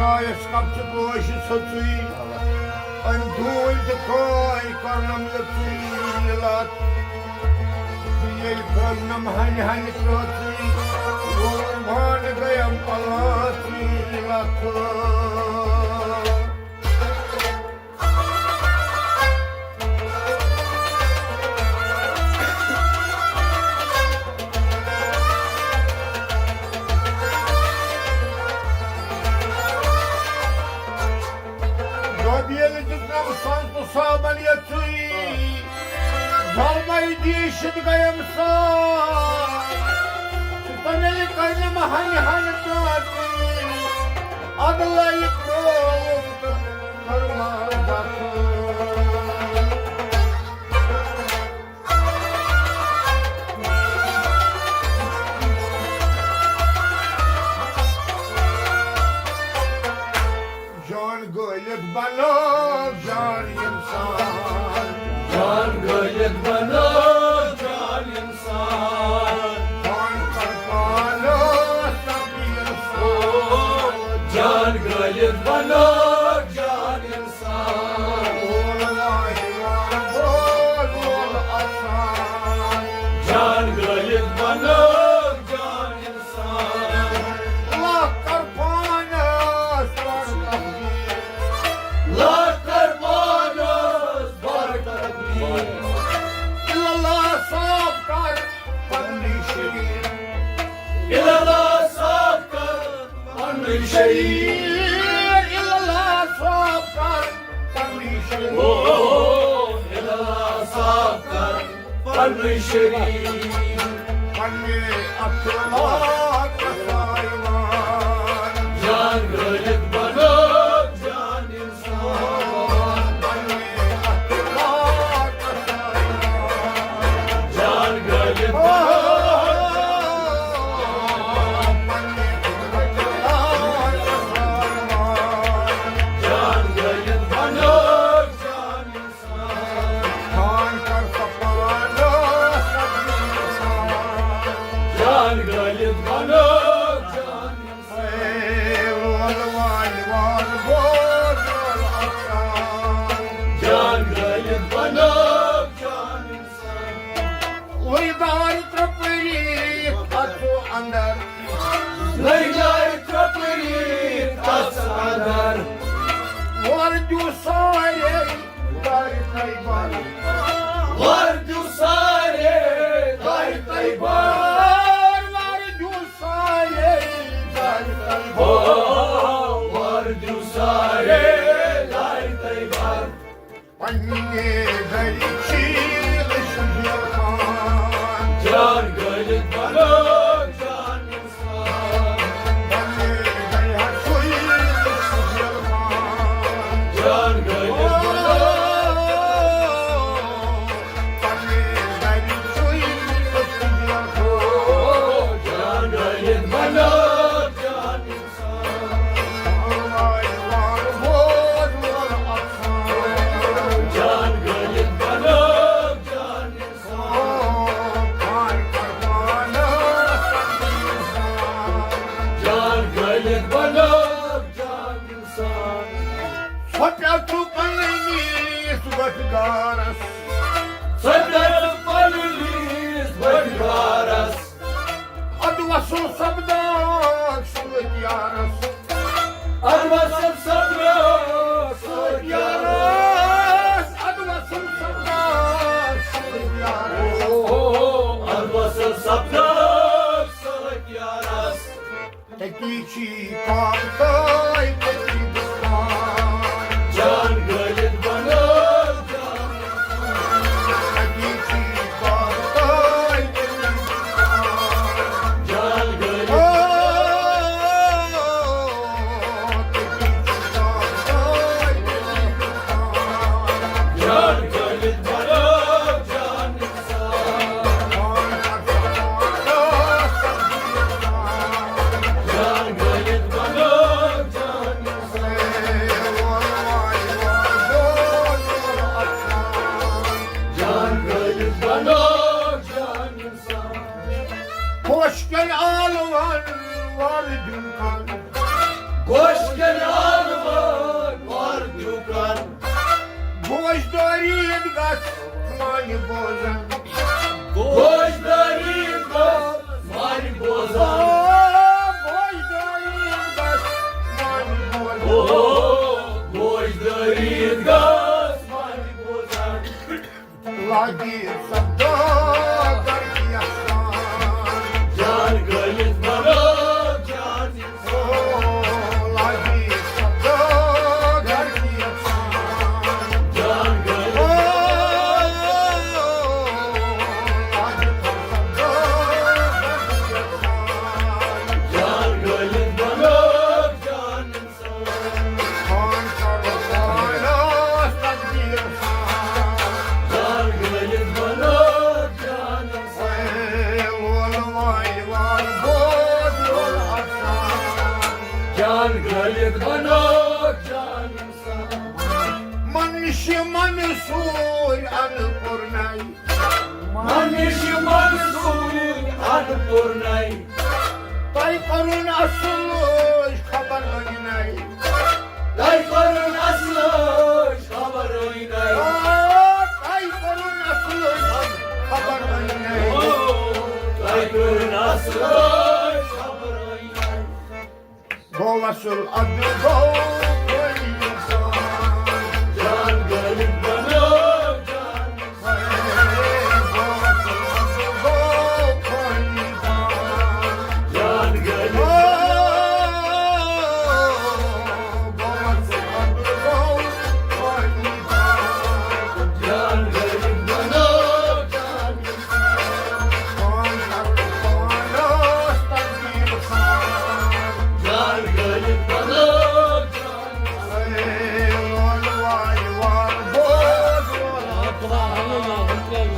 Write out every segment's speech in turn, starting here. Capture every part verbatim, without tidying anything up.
آیس کپچہِ پوشہِ سوٚژٕے، أمۍ ڈوٗنۍ تہٕ کٲنۍ کٔرنم یوٚژٕے لت۔ ییٚلہِ کٔرنم ہنہِ ہنہِ کرٛٲژٕے، ووٚن بانہٕ گٔیم پلاژٕے لتھ۔ دوٚپ ییٚلہِ دیُتنم سۄن تہٕ صابن یَژٕے، زلمے دیٖشِتھ گٔیم ساس۔ تہٕ ییٚلہِ کٔرنم ہنہِ ہنہِ ترٛٲژٕے، اَدٕ لَیہِ ترٛووُکھ تہٕ کٔرمَس دَتہٕ۔ جان گٲلِتھ بنٲو جان اِنسان۔ جان گٲلِتھ بنٲو جان اِنسان۔ جان کر پانس تقدیر سان۔ جان گٲلِتھ بنٲو جان اِنسان۔ وول وارِ وارٕ بوز وول اَفسان۔ جان گٲلِتھ بنٲو جان اِنسان۔ لۄکٹر پانس پر تقدیر۔ لۄکٹر پانس پر تقدیر۔ الا اللہ صاف کر پننُے شریٖر۔ الا اللہ صاف کر پننُے شریٖر۔ الا اللہ صاف کر پننُے شریٖر۔ او، الا اللہ صاف کر پننُے شریٖر۔ پننہِ اخلاقس سایوان۔ جان گٲلِتھ بنٲو جان اِنسان۔ پننہِ اخلاقس سایوان۔ جان گٲلِتھ بنٲو۔ پننہِ اخلاقس سایوان۔ جان گٲلِتھ بنٲو جان جان کر سا پانس تقدیر سان۔ جان گٲلِتھ بنٲو جان اِنسان۔ اے وول وارِ وارٕ بوز وول اَفسان۔ جان گٲلِتھ بنٲو جان اِنسان۔ لٔگۍ دارِ ترٛےٚ پٔرِتھ اَژٕ اندر۔ لٔگۍ دارِ ترٛےٚ پٔرِتھ اَژٕ اندر۔ وارٕ دیُت سارے دارِ تَے بَر۔ وَر دیُت سارے دارِ تَے بَر۔ وَر دیُت سارے دارِ تَے بَر۔ وَر دیُت سارے دارِ تَے بَر۔ پننہِ گرِ چھِ أسۍ یِوان۔ جان گٔلِتھ بَنو جان۔ جان گٔلِتھ بَنو جان اِنسان۔ سۄ پیٚتھ پننِس وۄٹھدارس۔ سۄ پیٚتھ پننِس وۄٹھدارس۔ ادٕ وسُل سپداک سۭتۍ یارس۔ ادٕ وسُل سپداک سۭتۍ یارس۔ ادٕ وسُل سپداک سۭتۍ یارس۔ او، ادٕ وسُل سپداک سۭتۍ یارس۔ تٔتی چھی کاکتاے، تٔتی بُستان۔ جان گٔلِتھ بنٲو جان۔ تٔتی چھی کاکتاے، تٔتی بُستان۔ جان گٔلِتھ او، تٔتی چھی کاکتاے، تٔتی بُستان۔ جان گٔلِتھ بنٲو جان۔ پوشکن آلوان وردیُن کن۔ گوش کر آلوان وار دیوکان۔ گوش دٲری عیٖد گژھ مانہِ بوزن۔ گوش دٲری عیٖد گژھ مانہِ بوزن۔ گوش دٲری عیٖد گژھ مانہِ بوزن۔ او، گوش دٲری عیٖد گژھ مانہِ بوزن۔ لاگی سوداگر کی احسان۔ جان گٔلِتھ بنو جان۔ او، لاگی سوداگر کی احسان۔ جان گٔلِتھ۔ او، لاگی سوداگر کی احسان۔ جان گٔلِتھ بنو جان۔ خان سر خانس تقدیر سان۔ جان گٔلِتھ بنو جان۔ اے لول وایوار بود لول افسان۔ جان گٔلِتھ بنو جان۔ من نِش منصور ان پورنائی۔ من نِش منصور ان پورنائی۔ تۄہہِ کٔرٕن اصلٕچ خبر أنۍ نَے۔ تۄہہِ کٔرٕن اصلٕچ خبر أنۍ نَے۔ آ، تۄہہِ کٔرٕن اصلٕچ خبر أنۍ نَے۔ تۄہہِ کٔرٕن اصلٕچ خبر أنۍ نَے۔ گوٚو وصل ادٕ گوٚو پھٔلۍ اِنسان۔ جان گٔلِتھ بنو جان۔ گوٚو وصل ادٕ گوٚو پھٔلۍ اِنسان۔ جان گٔلِتھ۔ گوٚو وصل ادٕ گوٚو پھٔلۍ اِنسان۔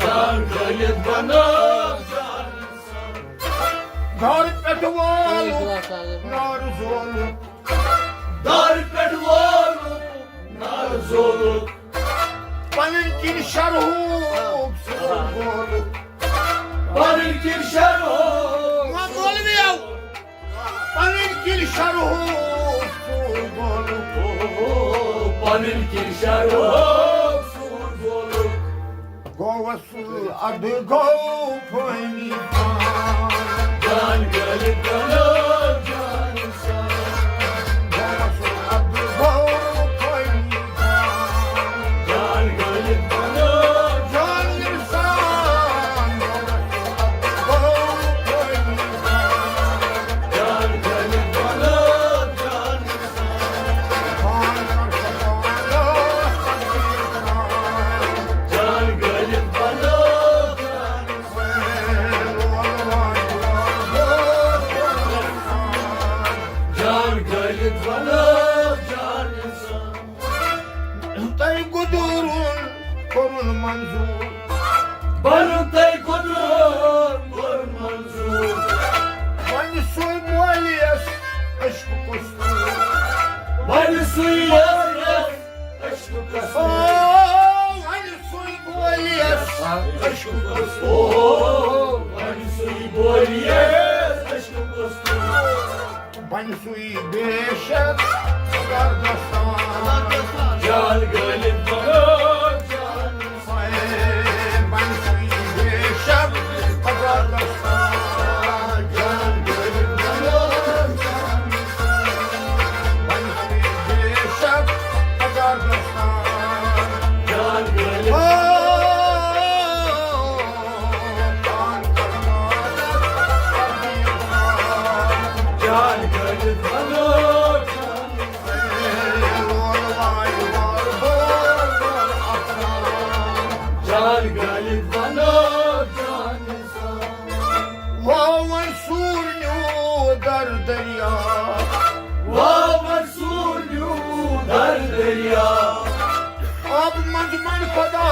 جان گٔلِتھ بنو جان۔ دار پٮ۪ٹھ وولُکھ نار زولُکھ۔ دار پٮ۪ٹھ وولُکھ نار زولُکھ۔ پنٕنۍ کِنۍ شرہُک سُہ گولُک۔ پنٕنۍ کِنۍ شرہُک۔ وۄنۍ مولویو۔ پنٕنۍ کِنۍ شرہُک سُہ گولُک۔ پنٕنۍ کِنۍ شرہُک سُہ گولُک۔ گوٚو وصل ادٕ گوٚو فٲنی پان۔ جان گٔلِتھ بنو جان۔ جان گٔلِتھ بنو جان۔ تۄہہِ قدرُن کوٚرُن منظوٗر۔ بنُن تۄہہِ قدرُن کوٚرُن منظوٗر۔ وۄنۍ سُے مولیَس عشقُک قصوٗر۔ وۄنۍ سُے مولیَس عشقُک قصوٗر۔ او، وۄنۍ سُے مولیَس عشقُک قصوٗر۔ او، وۄنۍ سُے مولیَس عشقُک قصوٗر۔ بنہِ سُے بے شک زبردستان۔ جان گٔلِتھ بنو جان۔ بنہِ سُے بے شک زبردستان۔ جان گٔلِتھ بنو جان۔ بنہِ سُے بے شک زبردستان۔ جان گٔلِتھ۔ او، جان گٔلِتھ بنو جان۔ جان گٔلِتھ بنو جان۔ واو وۄنۍ سوٗر نیوٗ در دریا۔ واو وۄنۍ سوٗر نیوٗ در دریا۔ آبہٕ منٛز من خدا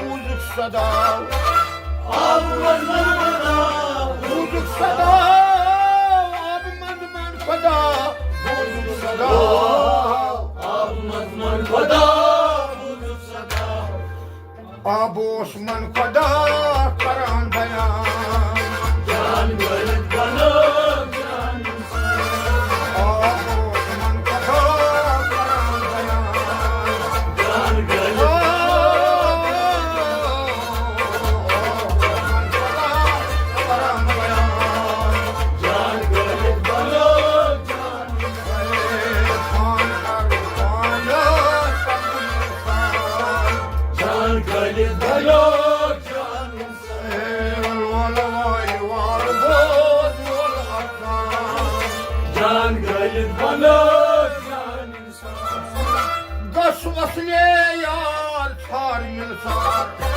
بوٗزُکھ صدا۔ آبہٕ منٛز من خدا بوٗزُکھ صدا۔ آبہٕ منٛز من خدا بوٗزُکھ صدا۔ آبہٕ منٛز من خدا بوٗزُکھ صدا۔ آب اوس من خدا کران بیان۔ جان گٔلِتھ بنو جان۔ آب اوس سُلے یار ژھار مِلژار۔